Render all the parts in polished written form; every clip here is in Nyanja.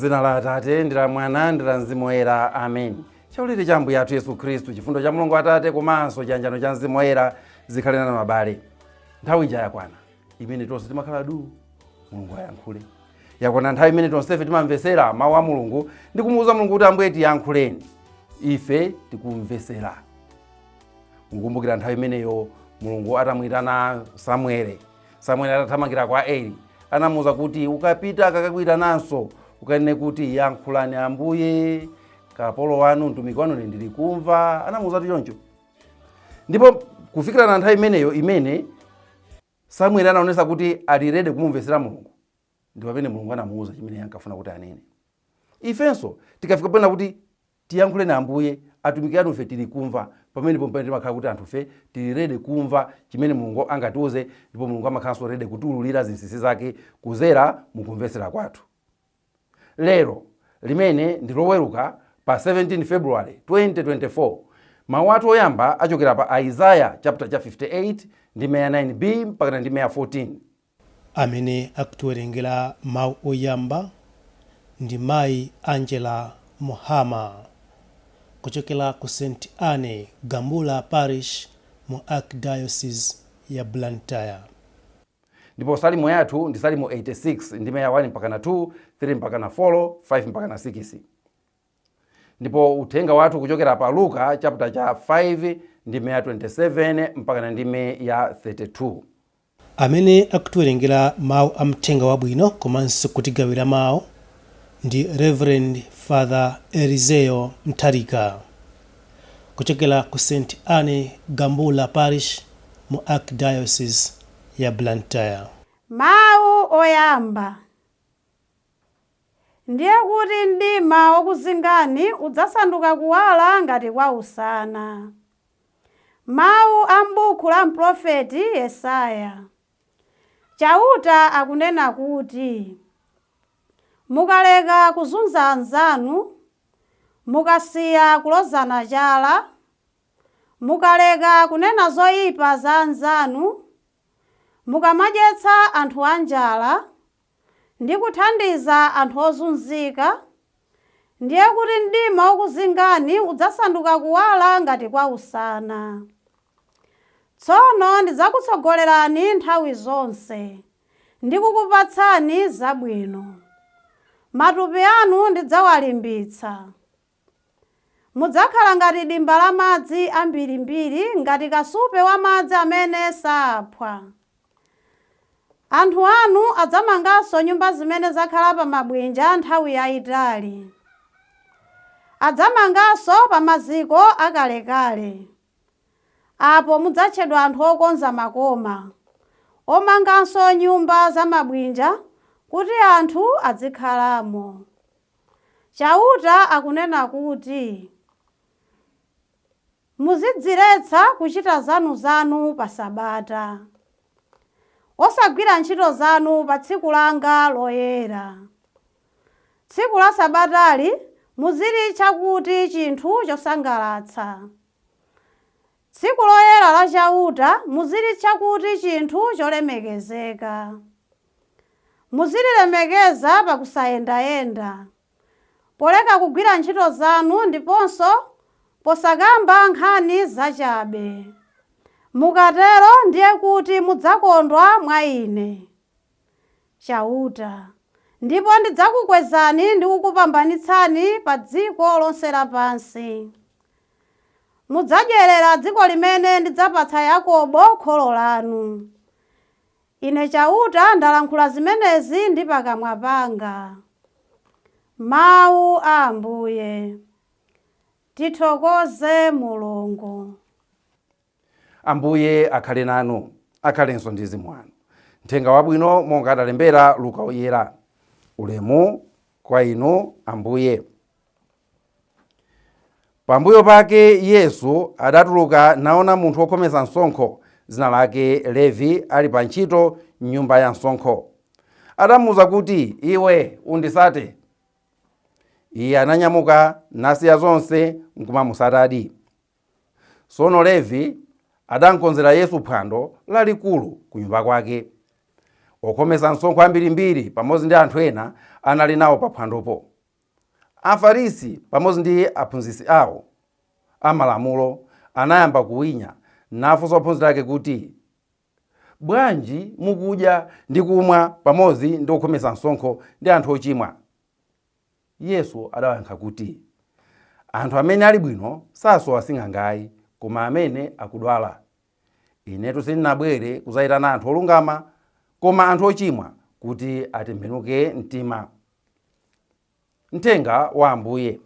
Mzina la Atate ndi la Mwana ndi la Mzimu Woyera, amen. Chaulere cha Ambuye athu Yesu Khristu, chifundo cha Mulungu Atate komanso chiyanjano cha Mzimu Woyera zikhale nanu abale. Nthawi ija yakwana imene tonse timakhala du Mulungu ayankhule. Yakwana nthawi imene tonsefe timamvesera mawu a Mulungu ndi kumuwuza Mulungu kuti Ambuye tiyankhuleni. Ife tikumvesera. Mukumbukira nthawi imeneyo Mulungu atamuyitana Samuele. Samueli atathamangira kwa Eli, anamuwuza kuti ukapita akakakuyitananso ukanene kuti yankhulani Ambuye, kapolo wanu mtumiki wanu ine ndili kumva. Anamuwuza choncho. Ndipo kufikira na nthawi imeneyo imene Samueli anaonesa kuti ali ready kumumvesera Mulungu, ndi pamene Mulungu anamuwuza chimene ankafuna kuti anene. Ifenso tikafika pena kuti tiyankhuleni Ambuye, atumiki anu ife tili kumva, pamenepo pamene timakhala kuti anthufe tili ready kumva chimene Mulungu angatiuze, ndipo Mulungu amakhalanso ready kutiululira zinsinsi zake kuzera mukumvesera kwathu. Lero limene ndi Loweruka pa 17 February 2024, mawu athu oyamba achokera pa Isaiah chapter cha 58 ndime ya 9b mpaka ndime ya 14. Amene akutiwerengera mawu oyamba ndi Mayi Angela Muhama kuchokera ku St Anne Gambula Parish mu Archdiocese ya Blantyre. Ndipo salimo yathu ndi Salimo 86 ndime ya 1 mpaka na 2, 3 mpaka na 4, 5 mpaka na 6. Ndipo uthenga wathu kuchokera pa Luka chapter cha 5 ndime ya 27 mpaka na ndime ya 32. Amene akutiwerengera mawu a mthenga wabwino komanso kutigawira mawu ndi Reverend Father Eliseo Mtharika kuchokera ku St Anne Gambula Parish mu Archdiocese ya Blantyre. Mawu oyamba. Ndiye kuti mdima wokuzingani udzasanduka kuwala ngati kwa usana. Mawu a m'buku la mprofeti Yesaya. Chauta akunena kuti, Mukaleka kuzunza anzanu, mukasiya kulozana chala, mukaleka kunena zoyipa za anzanu, mukamadyetsa anthu anjala, ndi kuthandiza anthu ozunzika, ndiye kuti mdima wokuzingani udzasanduka kuwala ngati kwa usana. Tsono ndidzakutsogolerani nthawi zonse, ndi kukupatsani zabwino. Matupi anu ndidzawalimbitsa. Mudzakhala ngati dimba la madzi ambirimbiri, ngati kasupe wa madzi amene saphwa. Anthu anu adzamanganso nyumba zimene zakhala pa mabwinja nthawi yayitali. Adzamanganso pa maziko akalekale. Apo mudzatchedwa anthu okonza makoma, omanganso nyumba za mabwinja kuti anthu adzikhalamo. Chauta akunena kuti, Muzidziletsa kuchita zanuzanu pa Sabata, osagwira ntchito zanu pa tsiku langa loyera. Tsiku la Sabatali muzilitcha kuti chinthu chosangalatsa. Tsiku loyera la Chauta muzilitcha kuti chinthu cholemekezeka. Muzililemekeza pakusayendayenda, poleka kugwira ntchito zanu ndiponso posakamba nkhani zachabe. Mukatero ndiye kuti mudzakondwa mwa Ine, Chauta, ndipo ndidzakukwezani ndi kukupambanitsani pa dziko lonse lapansi. Mudzadyerera dziko limene ndidzapatsa Yakobo kholo lanu. Ine Chauta ndalankhula zimenezi ndi pakamwa panga. Mawu a Ambuye. Tithokoze Mulungu. Ambuye akhale nanu, akhalenso ndi mzimu wanu. Mthenga wabwino monga adalembera Luka Woyera. Ulemu kwa inu Ambuye. Pambuyo pake Yesu adatuluka naona munthu wokhometsa msonkho, dzina lake Levi, ali pa ntchito m'nyumba ya msonkho. Adamuwuza kuti, Iwe unditsate. Iye ananyamuka nasiya zonse nkumamutsatadi. Tsono Levi adamkonzera Yesu phwando lalikulu kunyumba kwake. Okhometsa msonkho ambirimbiri pamodzi ndi anthu ena anali nawo pa phwandopo. Afarisi pamodzi ndi aphunzitsi awo amalamulo anayamba kuwinya nafunsa ophunzira ake kuti, bwanji mukudya ndi kumwa pamodzi ndi okhometsa msonkho ndi anthu ochimwa? Yesu adawayankha kuti, anthu amene ali bwino sasowa sing'anga ayi, koma amene akudwala. Inetu sindinabwere kudzayitana anthu olungama, koma anthu ochimwa kuti atembenuke mtima. Mthenga wa Ambuye.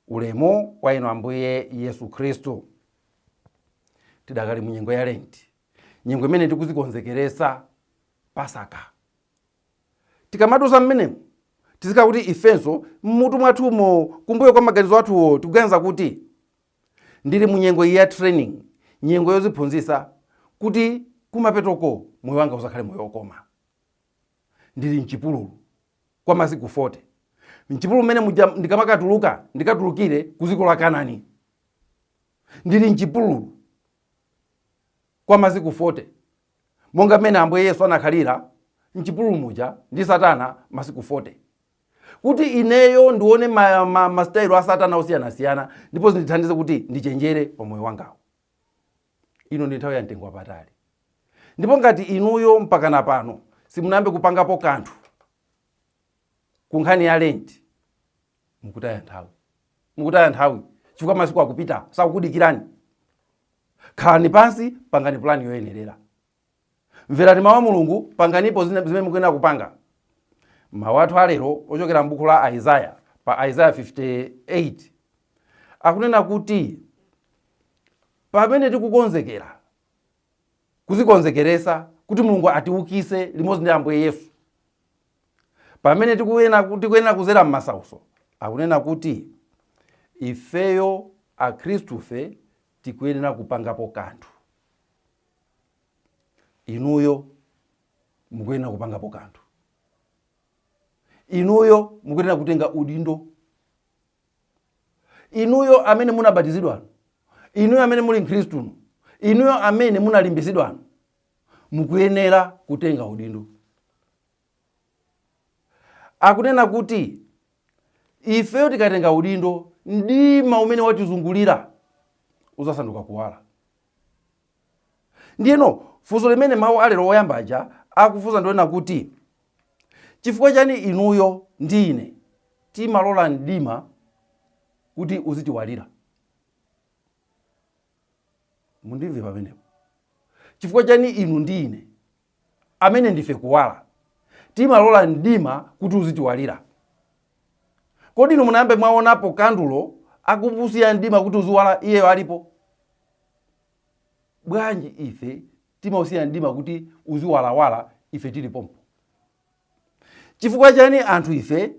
Ulemu kwa inu Ambuye Yesu Khristu. Tidakali mu nyengo ya Lenti, nyengo imene tikuzikonzekeresa Pasaka. Tikamadusa mmenemu tizikhala kuti ifenso mmutu mwathumo, kumbuyo kwa maganizo athuwo, tikuganiza kuti ndili mu nyengo iyi ya training, nyengo yoziphunzitsa kuti kumapetoko moyo wanga uzakhale moyo wokoma. Ndili mchipululu kwa masiku 40. Mchipululu mmene muja ndikamakatuluka, ndikatulukire ku dziko la Kanani. Ndili mchipululu kwa masiku 40, monga mmene Ambuye Yesu anakhalira mchipululu muja ndi Satana masiku 40, kuti ineyo ndione masitayilo a Satana osiyanasiyana ndipo zindithandize kuti ndichenjere pa moyo wangawo. Ino ndi nthawi ya mtengo wapatali, ndipo ngati inuyo mpakana pano simunayambe kupangapo kanthu ku nkhani ya Lenti, mukutaya nthawi, mukutaya nthawi, chifukwa masiku akupita, sakukudikirani. Khalani pansi, pangani pulani yoyenerera, mverani mawu a Mulungu, panganipo zimene mukuyenera kupanga. Mawu athu alero ochokera m'buku la Isaya, pa Isaya 58, akunena kuti pamene tikukonzekera, kuzikonzekeresa kuti Mulungu atiukise limodzi ndi Ambuye Yesu, pamene tikuyenera kuzera m'masautso, akunena kuti ifeyo akhristufe tikuyenera kupangapo kanthu. Inuyo mukuyenera kupangapo kanthu, inuyo mukuyenera kutenga udindo, inuyo amene munabatizidwanu, inuyo amene muli mkhristuno, inuyo amene munalimbisidwanu, mukuyenera kutenga udindo. Akunena kuti ifeyo tikatenga udindo, mdima umene watizungulira uzasanduka kuwala. Ndiyeno funso limene mawu alero oyamba aja akufunsa ndionena kuti, chifukwa chani inuyo ndi ine timalola mdima kuti uzitiwalira? Mundimve pamenepo. Chifukwa chani inu ndi ine amene ndife kuwala timalola mdima kuti uzitiwalira? Kodi inu munayambe mwaonapo kandulo akupusiya mdima kuti uziwala iyeyo alipo? Bwanji ife timausiya mdima kuti uziwalawala ife tili pompo? Chifukwa chani anthu ife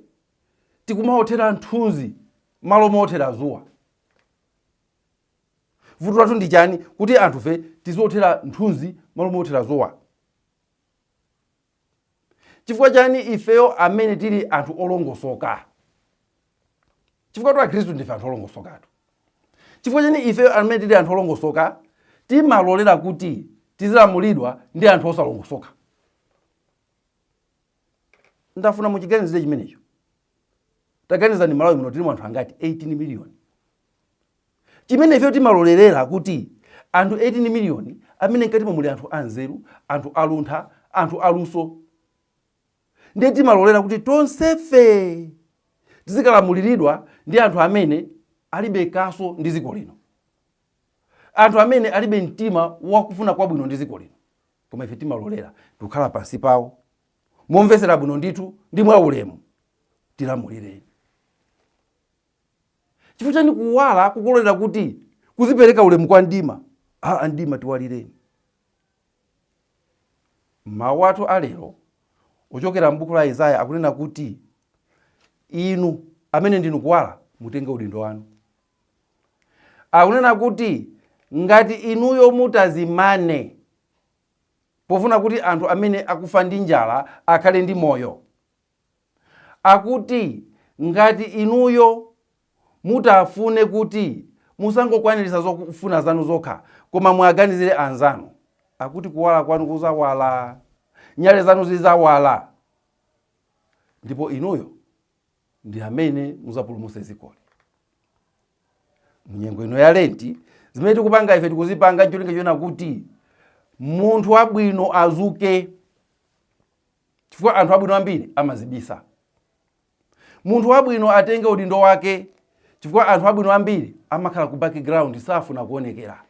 tikumaothera nthunzi malo moothera zuwa? Vuto lathu ndi chani kuti anthufe tiziothera nthunzi malo moothera zuwa? Chifukwa chani ifeyo amene tili anthu olongosoka, chifukwa tu akhristu ndife anthu olongosokatu, chifukwa chani ifeyo amene tili anthu olongosoka timalolera kuti tizilamulidwa ndi anthu osalongosoka? Ndafuna muchiganizire chimenecho. Taganizani, Malawi muno tili anthu angati? 18 miliyoni. Chimene ifeyo timalolerera kuti anthu 18 miliyoni amene mkatimo muli anthu anzeru, anthu aluntha, anthu aluso, ndiye timalolera kuti tonsefe tizikalamuliridwa ndi anthu amene alibe kaso ndi dziko lino, anthu amene alibe mtima wakufuna kwabwino ndi dziko lino, koma ife timalolera tikukhala pansi pawo momvesera bwino ndithu ndi mwaulemu, tilamulireni. Chifukwa chani kuwala kukulolera kuti kuzipereka ulemu kwa mdima? Aa, mdima tiwalireni. Mawu athu alero ochokera m'buku la Isaya akunena kuti inu amene ndinu kuwala mutenge udindo wanu. Akunena kuti ngati inuyo mutazimane pofuna kuti anthu amene akufa ndi njala akhale ndi moyo, akuti ngati inuyo mutafune kuti musangokwaniritsa zofuna zanu zokha koma muaganizire anzanu, akuti kuwala kwanu kuzawala, nyale zanu zizawala, ndipo inuyo Ndi amene muzapulumutse dzikoli munyengo ino ya Lenti. Zimene tikupanga ife, tikuzipanga ncholinga choona kuti munthu wabwino azuke, chifukwa anthu abwino ambiri amazibisa. Munthu wabwino atenge udindo wake, chifukwa anthu abwino ambiri amakhala ku background, safuna kuonekera.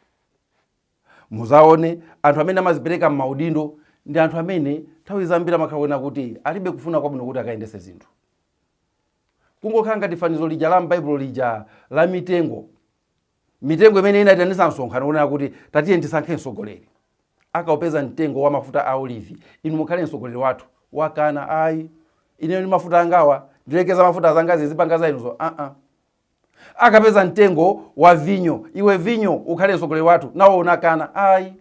Muzaone anthu amene amazipereka m'maudindo ndi anthu amene nthawi zambiri amakhala kuona kuti alibe kufuna kwabwino kuti akayendese zinthu. Kungokhala ngati fanizo lija la m'Baibulo lija la mitengo, mitengo imene inayitanisa msonkhano kunena kuti, "Tatiye tisankhe mtsogoleri." Akaupeza mtengo wa mafuta a olivi, "Inu mukhale mtsogoleri wathu." Wakana, "Ayi, ineyo ndi mafuta angawa, ndilekeza mafuta zangazi zipanga za inuzo?" Uh-uh. Akapeza mtengo wa vinyo, "Iwe vinyo, ukhale mtsogoleri wathu." Nawo unakana, "Ayi,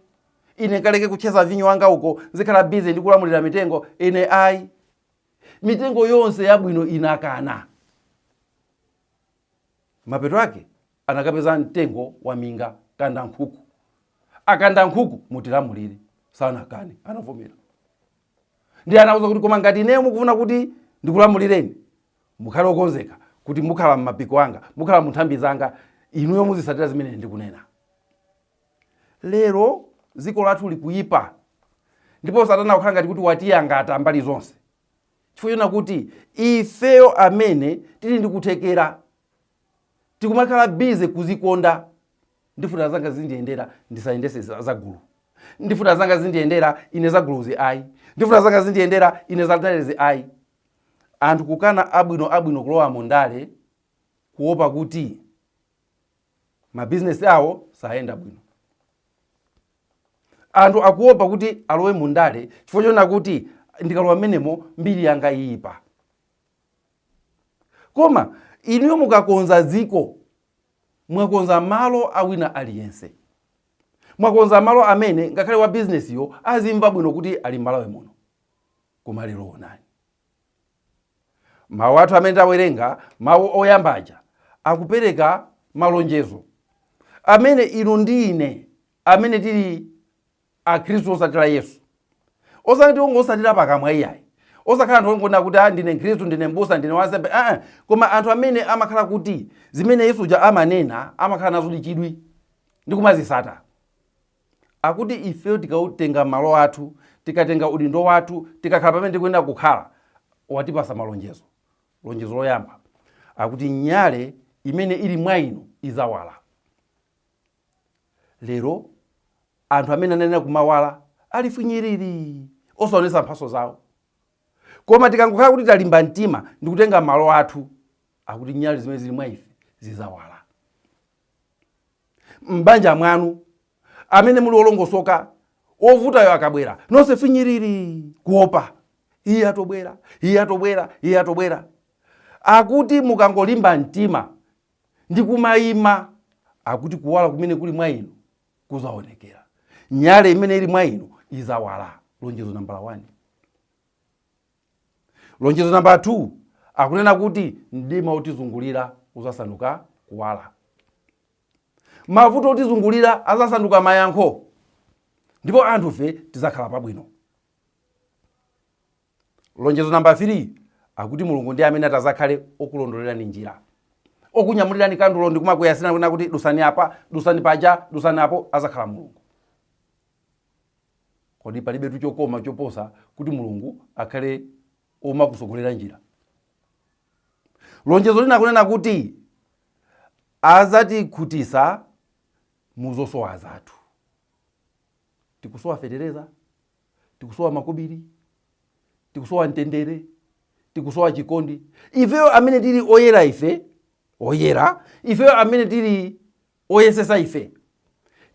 ine nkaleke kucheza vinyo wanga uko, nzikhala busy ndi kulamulira mitengo? Ine ayi." Mitengo yonse yabwino inakana. Mapeto ake anakapeza mtengo wa minga, kanda nkhuku, "Akanda nkhuku, mutilamulire." Sanakane, anavomera. Ndi anauza kuti, "Koma ngati ineyo mukufuna kuti ndikulamulireni, mukhale okonzeka kuti mukhala m'mapiko anga, mukhala mu nthambi zanga, inuyo muzisatira zimene ndikunena." Lero dziko lathu likuyipa, ndipo Satana akukhala ngati kuti watiyangata mbali zonse, chifukwa chona kuti ifeyo amene tili ndi kuthekera tikumakhala busy kuzikonda. Ndifuna zanga zindiyendera, ndisayendese za gulu. Ndifuna zanga zindiyendera ine, za guluzi ayi. Ndifuna zanga zindiyendera ine, za ndalezi ayi. Anthu kukana abwino abwino kulowa mu ndale, kuopa kuti mabizinesi awo sayenda bwino. Anthu akuopa kuti alowe mu ndale chifukwa chona kuti, "Ndikalowa mmenemo mbiri yanga iyipa." Koma inuyo mukakonza dziko, mwakonza malo awina aliyense, mwakonza malo amene ngakhale wa bizinesiyo azimva bwino kuti ali m'Malawi muno. Koma lero onani mawu athu amene tawerenga, mawu oyambaja akupereka malonjezo amene inu ndi ine amene tili Akhristu osatira Yesu, osati ongosatira pakamwa iyayi, osakhala anthu ongonena kuti, "Ah, ndine Mkhristu, ndine mbusa, ndine wansembe," aa, koma anthu amene amakhala kuti zimene Yesu uja amanena amakhala nazo ndi chidwi ndi kumazisata. Akuti ifeyo tikautenga malo athu, tikatenga udindo wathu, tikakhala pamene tikuyenera kukhala, watipasa malonjezo. Lonjezo loyamba akuti nyale imene ili mwa inu izawala. Lero anthu amene ananena kumawala ali finyiriri, osaonesa mphaso zawo. Koma tikangokhala kuti talimba mtima ndikutenga malo athu, akuti nyale zimene zili mwa ife zizawala. M'banja mwanu amene muli olongosoka, ovutayo akabwera, nonse finyiriri, kuopa, "Iye atobwera, iye atobwera, iye atobwera." Akuti mukangolimba mtima ndi kumayima, akuti kuwala kumene kuli mwa inu kuzaonekera, nyale imene ili mwa inu izawala. Lonjezo nambala 1. Lonjezo nambala 2 akunena kuti mdima otizungulira uzasanduka kuwala, mavuto otizungulira azasanduka mayankho, ndipo anthufe tizakhala pabwino. Lonjezo namba 3 akuti Mulungu ndi amene atazakhale okulondolerani njira, okunyamulirani kandulo ndi kumakuyasirani kunena kuti, "Dusani apa, dusani paja, dusani apo." Azakhala Mulungu. Kodi palibetu chokoma choposa kuti Mulungu akhale omakusogolera njira? Lonjezo lina akunena kuti azatikhutisa muzosowa zathu. Tikusowa fetereza, tikusowa makobiri, tikusowa mtendere, tikusowa chikondi. Ifeyo amene tili oyera, ife oyera, ifeyo amene tili oyesesa, ife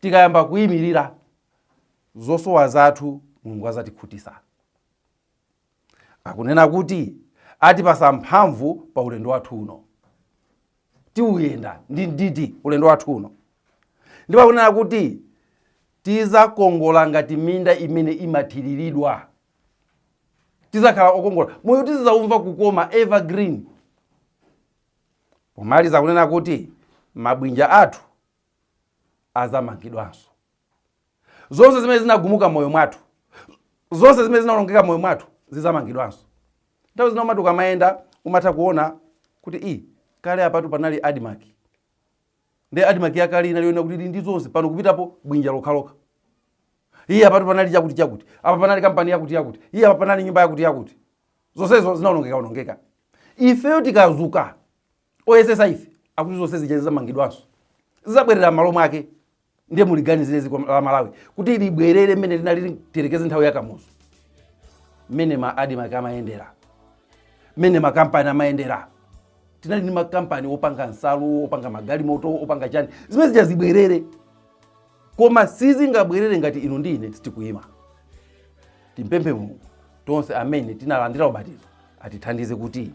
tikayamba kuyimirira zosowa zathu, Mulungu azatikhutisa. Akunena kuti atipasa mphamvu pa ulendo wathu uno, tiuyenda ndi nditi ulendo wathu uno. Ndipo akunena kuti tizakongola ngati minda imene imathiriridwa, tizakhala okongola, moyo tizizaumva kukoma, evergreen. Pomaliza kunena kuti mabwinja athu azamangidwanso. Zonse zimene zinagumuka moyo mwathu, zonse zimene zinawonongeka moyo mwathu, zizamangidwanso. Nthawi zina umati ukamayenda umatha kuona Kuti i kale apatu panali ADMARC, ndi ADMARC yakale inali yona kuti ili ndi zonse, pano kupitapo bwinja lokhalokha. Iye apatu panali chakuti chakuti, apa panali kampani yakuti yakuti, iye apa panali nyumba yakuti yakuti, zonsezo zinaonongeka onongeka. Ifeyo tikazuka, oyesesa ife akuti zonse zija zizamangidwanso, zizabwerera m'malo mwake. Ndiye muliganizire dziko la Malawi kuti libwerere mmene linali, tiyerekeze nthawi ya Kamuzu, mmene ma ADMARC amayendera, mmene makampani amayendera. Tinali ndi makampani opanga nsalu, opanga magalimoto, opanga chani. Zimene zija zibwerere, koma sizingabwerere ngati inu ndi ine sitikuyima. Timpemphe Mulungu tonse amene tinalandira ubatizo atithandize kuti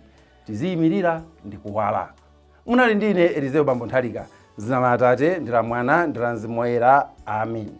tiziyimirira ndi kuwala. Munali ndi ine Elizeo Bambo Nthalika. Zina la Atate ndi la Mwana ndi la Mzimu Woyera, amen.